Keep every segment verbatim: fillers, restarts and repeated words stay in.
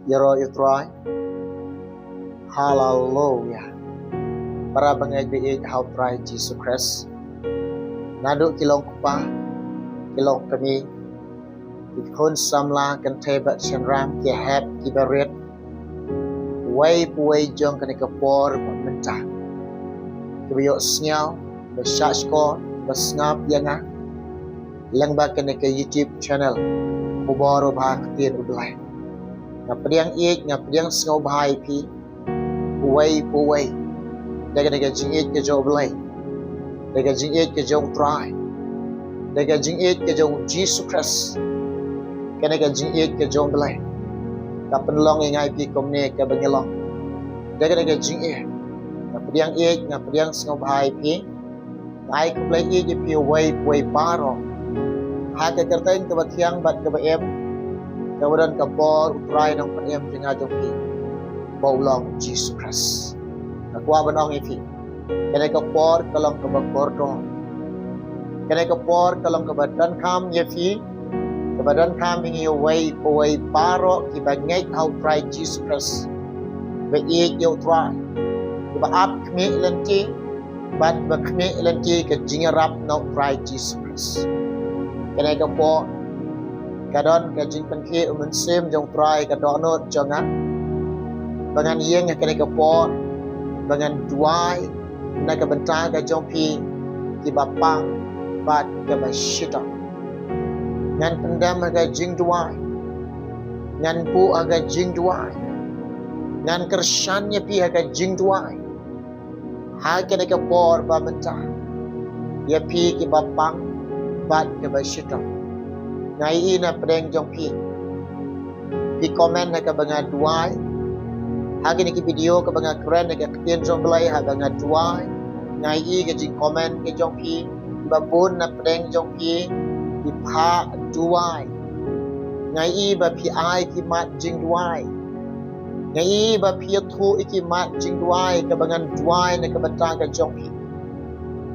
Ïaroh ïa u Trai. Haleluya. Para bangeit ba ïeit ha u Trai Jisu Khrist. Naduh ki long kpa, ki long kmie, ki khun samla, kynthei bad shynrang, ki hep, ki barit, uwei pa uwei jong kane ka por ba mynta, kiba ïohsngew, ba shahshkor, ba sngap ïa nga lyngba kane ka YouTube channel, Khubor Babha Ktien U Blei. Nga pdiang ïeit, nga pdiang sngewbha ïa phi, uwei pa uwei, da kane ka jingïeit ka jong U Blei, da ka jingïeit ka jong U Trai, da ka jingïeit ka jong U Jisu Khrist, kane ka jingïeit ka jong U Blei ka pynlong ïa nga ïa phi kumne kaba ngi long. Da kane ka jingïeit, nga pdiang ïeit, nga pdiang sngewbha ïa phi. Nga ai khublei ïeit ïa phi uwei pa uwei baroh ha ka kyrteng kaba thiang bad kaba im, kaba don ka bor U Trai Nongpynim jong nga jong phi, ba u long U Jisu Khrist. Nga kwah ban ong ïa phi, kane ka por ka long kaba kordor. Kane ka por ka long kaba donkam ïa phi, kaba donkam ïa ngi uwei pa uwei baroh kiba ngeit ha U Trai Jisu Khrist, ba ïeit ïa U Trai, kiba ap khmih lynti bad ba khmih lynti ka jingïarap na U Trai Jisu Khrist. Kane ka por ka don ka jingpynkhiah U Mynsiem jong U Trai ka dohnud jong nga, ba ngan ïeng ha kane ka por, ba ngan duwai na ka bynta ka jong phi kiba pang bad kiba shitom. Ngan pyndem ha ka jingduwai, ngan buh ha ka jingduwai, ngan kyrshan ïa phi ha ka jingduwai ha kane ka por ba mynta, ïa phi kiba pang bad kiba shitom. Nga ïohi na pdeng jong phi, phi comment ha kaba nga duwai. Ha kine ki video kaba nga kren ha ka ktien jong U Blei ha kaba nga duwai, nga ïohi ka jingcomment ka jong phi, kiba bun na pdeng jong phi ki phah duwai. Nga ïohi ba phi ai ki mat jingduwai. Nga ïohi ba phi ïathuh ïa ki mat jingduwai kaba ngan duwai na ka bynta ka jong phi.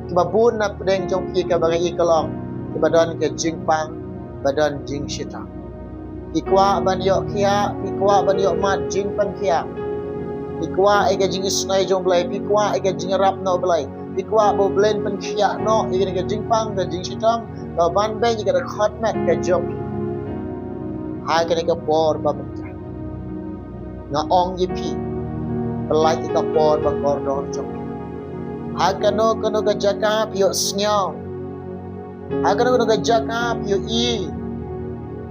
Kiba bun na pdeng jong phi kaba nga ïohi ka long kiba don ka jingpang, ba don jingshitom. Phi kwah ban ïoh khiah, phi kwah ban ïoh mat jingpynkhiah. Phi kwah ïa ka jingisynei jong U Blei, phi kwah ïa ka jingïarap na U Blei, phi kwah ba U Blei un pynkhiah noh ïa ka jingpang, ka jingshitom, kaba ban beiñ ïa ka dkhot met ka jong phi. Ha kane ka por ba mynta, nga ong ïa phi, pynlait ïa ka por ba kordor jong phi. Ha kano kano ka jaka phi ïohsngew, ha kano kano ka jaka phi ïohi,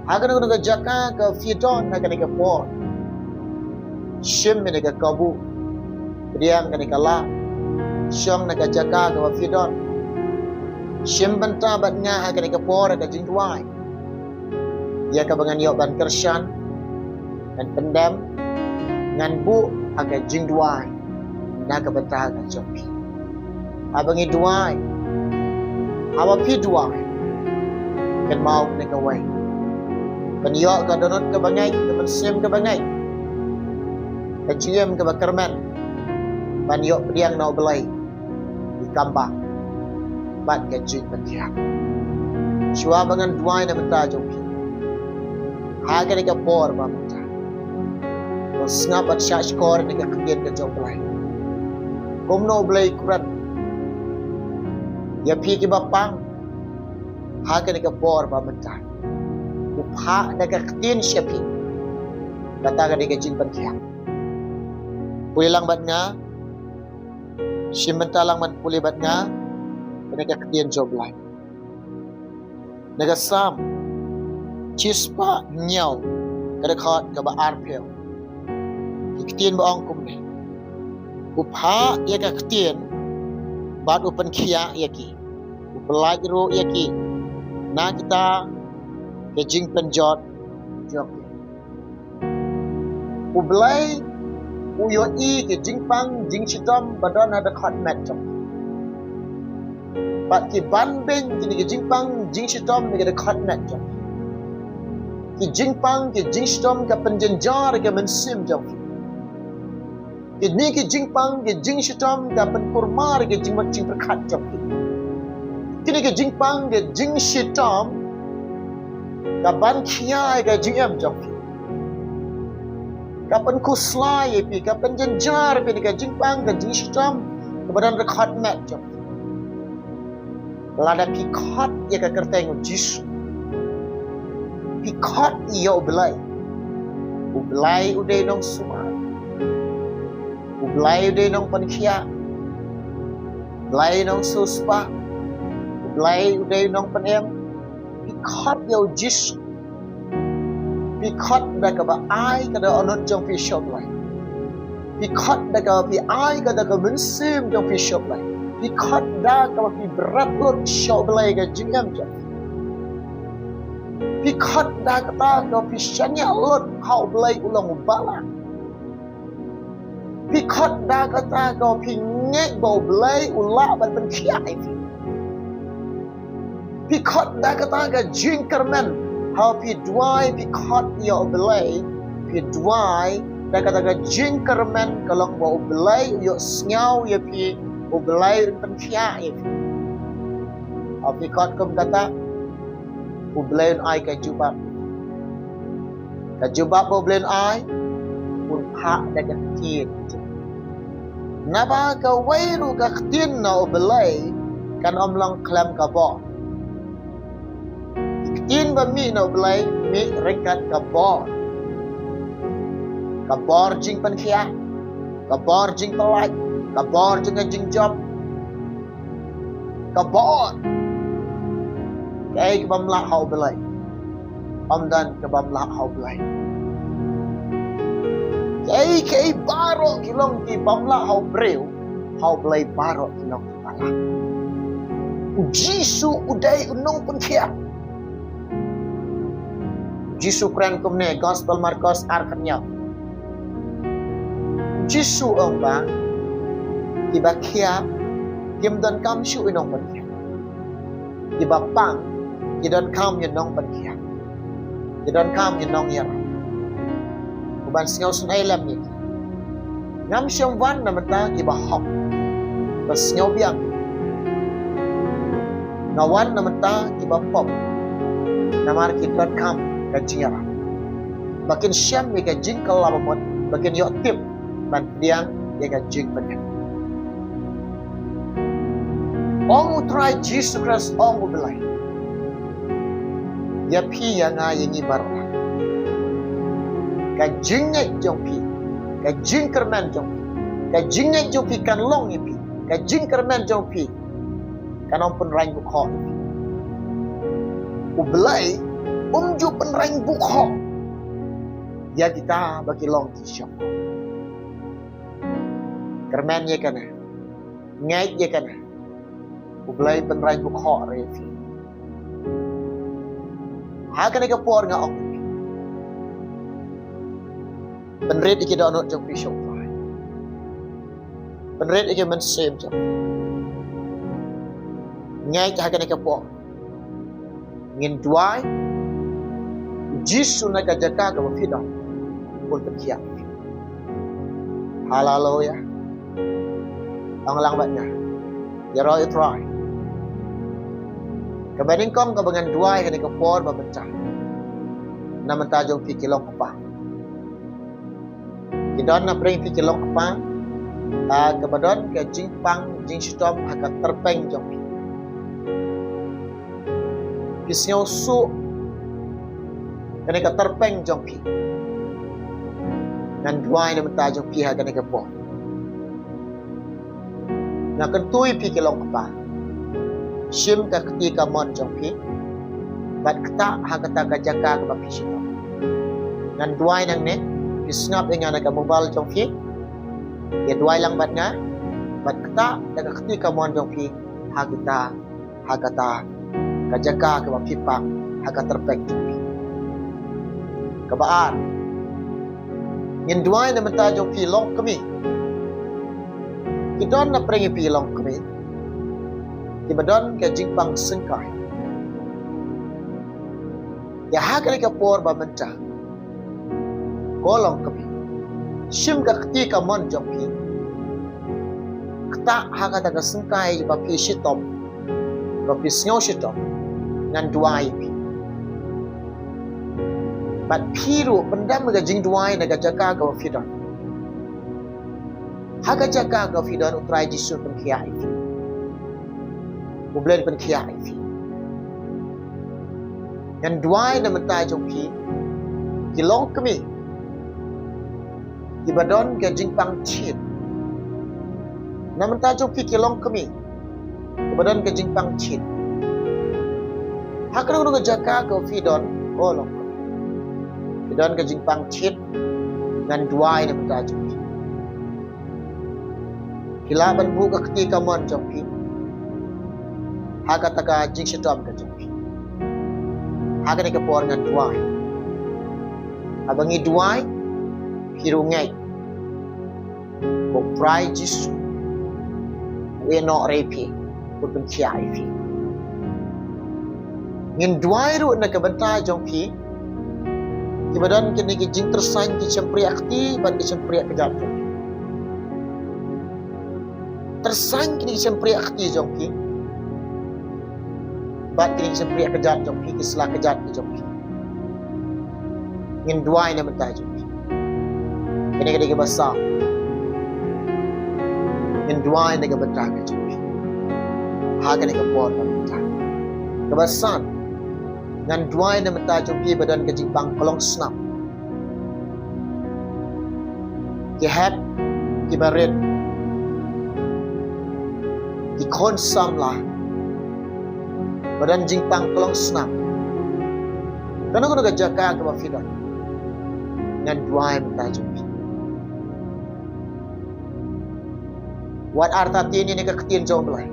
ha kano kano ka jaka ka phi don ha kane ka por, shim ïa kane ka kabu, pdiang kane ka lad, shong na ka jaka kaba phi don. Shim bynta bad nga ha kane ka por ha ka jingduwai, ïa kaba ngan ïoh ban kyrshan, ngan pyndem, ngan buh ha ka jingduwai na ka bynta ka jong phi. Haba ngi duwai, haba phi duwai, kynmaw kane kawei, ban ïoh ka dohnud kaba ngeit, ka mynsiem kaba ngeit, ka jingim kaba kyrmen, ban ïoh pdiang na U Blei ki kambah bad ka jingpynkhiah. Shuwa ba ngan duwai na bynta jong phi ha kane ka por ba mynta, to sngap bad shahshkor ïa ka ktien ka jong U Blei. Kumno U Blei u kren ïa phi kiba pang ha kane ka por ba mynta. U phah da ka ktien sha phi, kata ka dei ka jingpynkhiah. Pule lang bad nga, shim bynta lang ban pule bad nga kane ka ktien jong U Blei. Na ka Salm shispah hynñiew, ka dkhot kaba arphew, ki ktien ba ong kumne: U phah ïa ka ktien bad u pynkhiah ïa ki, u pyllait ruh ïa ki na kita ki jingpynjot jong ki. U Blei u ïohi ki jingpang jingshitom ba don ha dkhot met jong ki. Bad ki ban beiñ kine ki jingpang jingshitom na ki dkhot met jong ki. Ki jingpang ki jingshitom ka pynjynjar ïa ka mynsiem jong ki. Kine ki jingpang ki jingshitom ka pynkulmar ïa ka jingmut jingpyrkhat jong ki. Kine ki jingpang ki jingshitom ka ban khia ïa ka jingim jong ki. Ka pynkhuslai ïa phi, ka pynjynjar ïa phi na ka jingpang, ka jingshitom kaba don ryngkat met jong phi. Lada phi khot ïa ka kyrteng U Jisu, phi khot ïa U Blei. U Blei u dei u nongsumar. U Blei u dei u nongpynkhiah. U Blei u nongsiewspah. U Blei u dei u nongpynim. Phi khot ïa U Jisu. Phi khot da kaba ai ka dohnud jong phi sha U Blei. Phi khot da kaba phi ai ka da ka mynsiem jong phi sha U Blei. Phi khot da kaba phi bret lut sha U Blei ka jingim jong phi. Phi khot da kata kaba phi shaniah lut ha U Blei u long u balang. Phi khot da kata kaba phi ngeit ba U Blei u lah ban pynkhiah ïa phi. Phi khot da kata ka jingkyrmen, ha phi duwai, phi khot ïa U Blei, phi duwai da kata ka jingkyrmen ka long ba U Blei u ïohsngew ïa phi, U Blei un pynkhiah ïa phi. Ha phi khot kum kata, U Blei un ai ka jubab. Ka jubab ba U Blei un ai, un phah da ka ktien. Naba kawei ruh ka ktien na U Blei kan ym long khlem ka bor. Ki ktien ba mih na U Blei mih ryngkat ka bor. Ka bor jingpynkhiah, ka bor jingpyllait, ka bor jong ka jingjop. Ka bor. Kaei ka bym lah ha U Blei, ym don ka bym lah ha U Blei. Kaei kaei baroh ki long ki bym lah ha u briew, ha U Blei baroh ki long ki ba lah. U Jisu u dei u nongpynkhiah. U Jisu u kren kumne, Gospel Markos ar khyndai. U Jisu u ong ba kiba khia kim donkam shuh ïa u nongpynkhiah. Kiba pang ki donkam ïa u nongpynkhiah. Ki donkam ïa u nongïarap uban sngewsynei lem ïa ki. Ngam shym wan na bynta kiba hok, ba sngewbiang. Nga wan na bynta kiba pop, namar ki donkam ka jingïarap, ba kin shem ïa ka jingkylla bamut, ba kin ïoh tip ban pdiang ïa ka jingpynim. Ong U Trai Jisu Khrist, ong U Blei ïa phi, ïa nga, ïa ngi baroh. Ka jingngeit jong phi, ka jingkyrmen jong phi, ka jingngeit jong phi kan long ïa phi, ka jingkyrmen jong phi kan ym pynrang bukhoh ïa phi. U Blei um ju pynrang bukhoh ïa kita ba ki long ki shong. Kyrmen ïa kane, ngeit ïa kane. U Blei pynrang bukhoh ïa phi. Ha kane ka por nga ong, pynrit ïa ki dohnud jong phi sha U Trai. Pynrit ïa ki mynsiem jong phi. Ngeit ha kane ka por. Ngin duwai, Jisu na ka jaka kaba phi don un pynkhiah. Haleluya. Ong lang bad nga, ïaroh ïa U Trai. Kaba nyngkong kaba ngan duwai ha kane ka por ba mynta, na bynta jong phi ki long kpa. Ki don na pdeng phi ki long kpa, ah, kaba don ka jingpang jingshitom ha ka tyrpeng jong phi. Phi sngewsuk kane ka tyrpeng jong phi. Ngan duwai na bynta jong phi ha kane ka por. Nga kyntu ïa phi ki long kpa, shim ka kti kamon jong phi bad ktah ha kata ka jaka kaba phi shitom. Ngan duwai nangne, phi sngap ïa nga na ka mobile jong phi. Ïa duwai lang bad nga bad ktah da ka kti kamon jong phi ha kita, ha kata ka jaka kaba phi pang ha ka tyrpeng jong phi. Kaba ar, ngin duwai na bynta jong phi longkmie. Ki don na pdeng ïa phi longkmie kiba don ka jingpang syngkai. Ïa ha kane ka por ba mynta, ko longkmie, shim ka kti kamon jong phi, ktah ha kata ka syngkai ba phi shitom, ba phi sngew shitom. Ngan duwai ïa phi. Bad phi ruh pyndam ka jingduwai na ka jaka kaba phi don. Ha ka jaka kaba phi don, U Trai Jisu pynkhiah ïa phi. U Blei pynkhiah ïa phi. Ngan duwai na bynta jong phi ki longkmie kiba don ka jingpang thied. Na bynta jong phi ki longkmie kiba don ka jingpang thied. Ha kano kano ka jaka kaba phi don, ko longkmie, phi don ka jingpang thied, ngan duwai na bynta jong phi. Phi lah ban buh ka kti kamon jong phi ha kata ka jingshitom ka jong phi. Ha kane ka por ngan duwai. Haba ngi duwai, phi ruh ngeit ba U Trai Jisu u ïehnoh ïa phi, u pynkhiah ïa phi. Ngin duwai ruh na ka bynta jong phi kiba don kine ki jingtyrsain, ki shympriah kti bad ki shympriah kjat jong phi. Tyrsain kine ki shympriah kti jong phi bad kine ki shympriah kjat jong phi, ki sla kjat ki jong phi. Ngin duwai na bynta jong phi. Kane ka dei kaba saw. Ngin duwai na ka bynta ka jong phi ha kane ka por ba mynta. Kaba san, ngan duwai na bynta jong phi ba don ka jingpang klong snam. Ki hep, kiba rit, ki khun samla ba don jingpang klong snam. Kano kano ka jaka kaba phi don, ngan duwai na bynta jong phi. Wat artatien ïa ka ktien jong U Blei.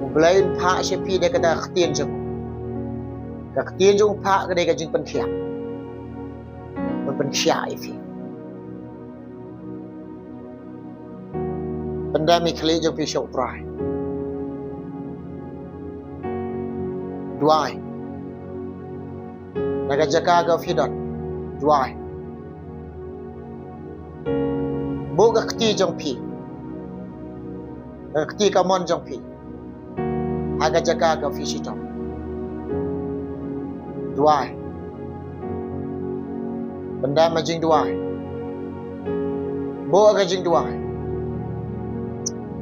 U Blei un phah sha phi da kata ka ktien jong u. Ka ktien jong u phah ka dei ka jingpynkhiah. Ban pynkhiah ïa phi. Pyndam ïa ki khlieh jong phi sha U Trai. Duwai. Na ka jaka kaba phi don, duwai. Buh ka kti jong phi, ka kti kamon jong phi ha ka jaka kaba phi shitom. Duwai. Pyndam ka jingduwai. Buh ka jingduwai.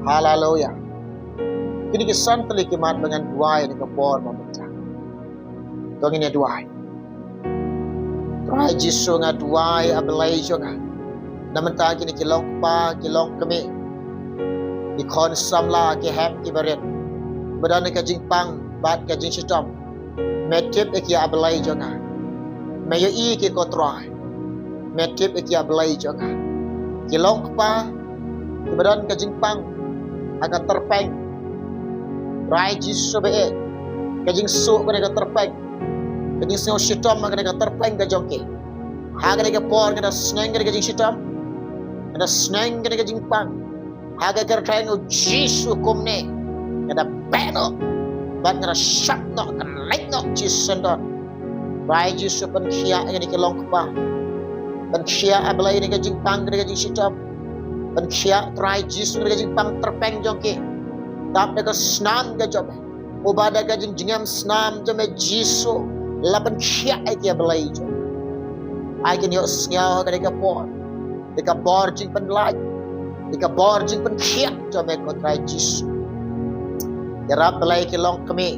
Haleluya. Kine ki san tylli ki mat ba ngan duwai na ka por ba mynta. To ngin ïa duwai. Trai Jisu, nga duwai, A Blei jong nga, na bynta kine ki long kpa, ki long kmie, ki khun samla, ki hep, kiba rit, ba don ka jingpang bad ka jingshitom. Me tip ïa ki, A Blei jong nga. Me ïohi ïa ki, ko Trai. Me tip ïa ki, A Blei jong nga. Ki long kpa, kiba don ka jingpang ha ka tyrpeng. Trai Jisu ba ïeit, ka jingsuh kane ka tyrpeng, ka jingsngew shitom kane ka tyrpeng ka jong ki. Ha kane ka por nga da sneng kane ka jingshitom, nga da sneng kane ka jingpang. Ha ka kyrteng U Jisu kumne nga da beh noh bad nga da shap noh, ka leit noh shi syndon. Trai Jisu pynkhiah ïa kine ki long kpa. Pynkhiah, A Blei, ïa kane ka jingpang, ïa kane ka jingshitom. Pynkhiah Trai Jisu ïa kane ka jingpang tyrpeng jong ki. Tap da ka snam ka jong me. Uba da ka jingjngem snam jong me Jisu la pynkhiah ïa ki, A Blei jong. Ai kin ïohsngew ha kane ka por ïa ka bor jingpynlait, ïa ka bor jingpynkhiah jong me, ko Trai Jisu. Ïarap, Blei, ki long kmie,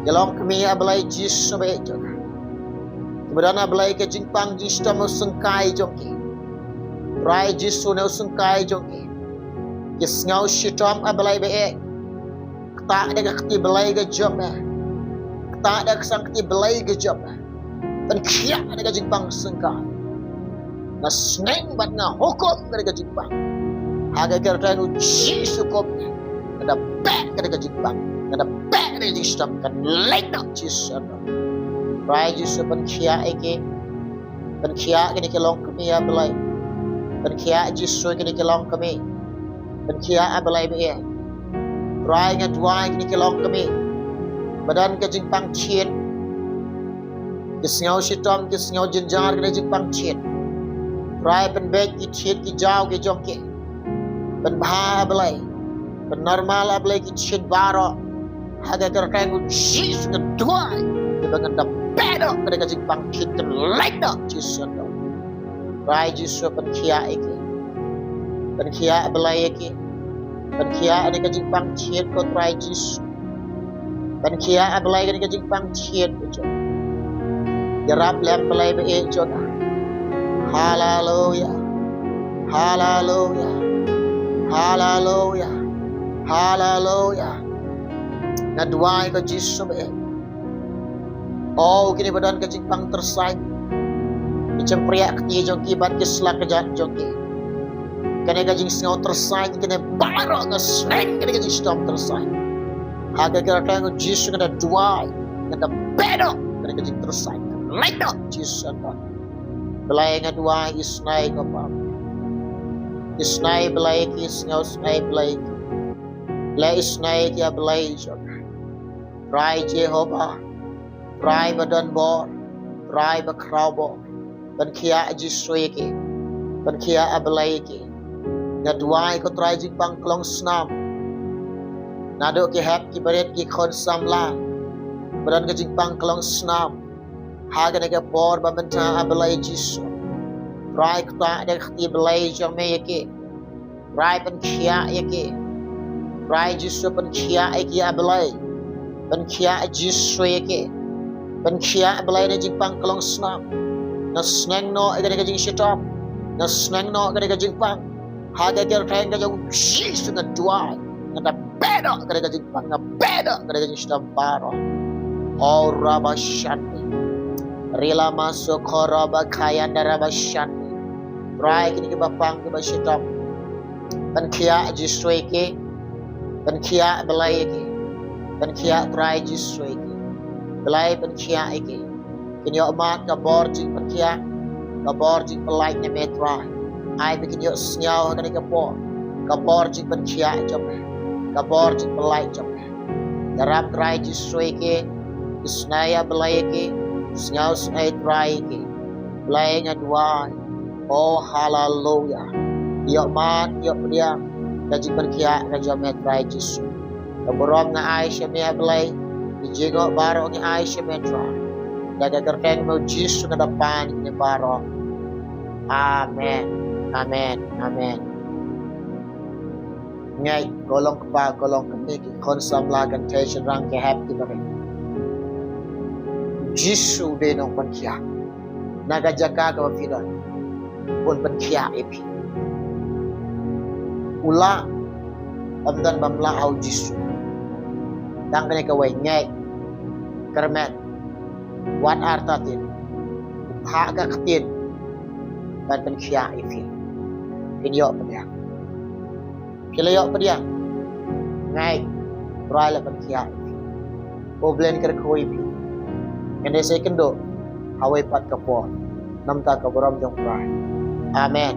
ki long kmie, A Blei Jisu ba ïeit jong nga, kiba don, A Blei, ka jingpang jingshitom ha u syngkai jong ki. Trai Jisu, na u syngkai jong ki ki sngew shitom, A Blei ba ïeit. Ktah da ka kti Blei ka jong me. Ktah da ka sangkti Blei ka jong me. Pynkhiah da ka jingpang syngkai. Nga sneng bad nga hukum ka da ka jingpang. Ha ka kyrteng U Jisu kumne nga da beh ka da ka jingpang, nga da beh ka da ka jingshitom, ka leit noh shi syndon. Trai Jisu pynkhiah ïa ki. Pynkhiah kine ki long kmie, A Blei. Pynkhiah Jisu kine ki long kmie. Pynkhiah, A Blei ba ïeit. Trai, nga duwai kine ki long kmie ba don ka jingpang thied, ki sngew shitom, ki sngew jynjar, kane ka jingpang thied. Trai, pynbeit ki thied ki jaw ki jong ki. Pynbha, A Blei. Pynnormal, A Blei, ki thied baroh. Ha ka kyrteng U Jisu nga duwai, kiba ngan da pyndonkam ïa ka jingpang thied, kan lait noh Jisu. Trai Jisu, pynkhiah ïa ki. Pynkhiah Blei ïa ki. Pynkhiah ïa ka jingpang thied, ko Trai Jisu. Pynkhiah Blei ïa ka jingpang thied, ko Jisu. Ïarap lem Blei ba ïeit jong nga. Haleluya. Haleluya. Haleluya. Haleluya. Nga duwai, ko Jisu ba ïeit. O, kine ba don ka jingpang tyrsain, ki jingpyrshah kti jong ki bad ki sla kjat jong ki. Kane ka jingsngew tyrsain, kine baroh nga sneng kane ka jingshitom tyrsain. Ha ka kyrteng Jisu nga da duwai, nga da pyndonkam kane ka jingtyrsain. Lait noh Jisu. Blei nga duwai, isnei ko Baba. Isnei Blei ki, sngewsnei Blei ki. Blei isnei ki, a Blei jong nga. Trai Jehobah, Trai ba don bor, Trai ba khraw bor. Pynkhiah Jisu ïa ki. Pynkhiah Blei ïa ki. Nga duwai, ko Trai, jingpang klong snam. Naduh ki hep ki barit, ki khun samla ba don ka jingpang klong snam ha kane ka por ba mynta, a Blei Jisu. Trai, kata ka kti Blei jong me ïa ki. Trai, pynkhiah ïa ki. Trai Jisu, pynkhiah ïa ki, a Blei. Pynkhiah Jisu ïa ki. Pynkhiah Blei na jingpang klong snam. Nga sneng noh ïa kane ka jingshitom. Nga sneng noh ïa kane ka jingpang. Ha ka kyrteng ka jong Jisu nga duwai. Nga da pyndonkam ïa kane ka jingpang. Nga pyndonkam ïa kane ka jingshitom baroh. O raba shani. Rila maso ko raba kayanda raba shani. Trai, kine kiba pang kiba shitom. Pynkhiah Jisu ïa ki. Pynkhiah Blei ïa ki. Pynkhiah Trai Jisu ïa ki. Blei, pynkhiah ïa ki. Kin ïoh mad ka bor jingpynkhiah, ka bor jingpyllait na me Trai. Ai ba kin ïoh sngew ha kane ka por ka bor jingpynkhiah jong me, ka bor jingpyllait jong me. Ïarap Trai Jisu ïa ki. Isnei, a Blei, ïa ki. Sngewsnei Trai ïa ki. Blei, nga duwai. O haleluya. Ïoh mad, ïoh pdiang ka jingpynkhiah ka jong me Trai Jisu. Ka burom nga ai sha me, a Blei. Ki jingïoh baroh nga ai sha me Trai. Da ka kyrteng mo Jisu nga da pan ïa kine baroh. Amen. Amen. Amen. Ngeit, ko long kpa, ko long kmie, ki khun samla, kynthei shynrang, ki hep ki barit. Jisu u dei u nongpynkhiah. Na ka jaka kaba phi don, un pynkhiah ïa phi. U lah, ym don bym lah ha u Jisu. Tang kane kawei, ngeit, kyrmen, wad artatien, phah ka ktien, ban pynkhiah ïa phi. Kin ïoh pdiang. Phi la ïoh pdiang? Ngeit, Trai la pynkhiah ïa phi. U Blei un kyrkhu ïa phi. Ngin ïasei kynduh ha kawei pat ka por. Namar ka burom jong u Trai. Amen.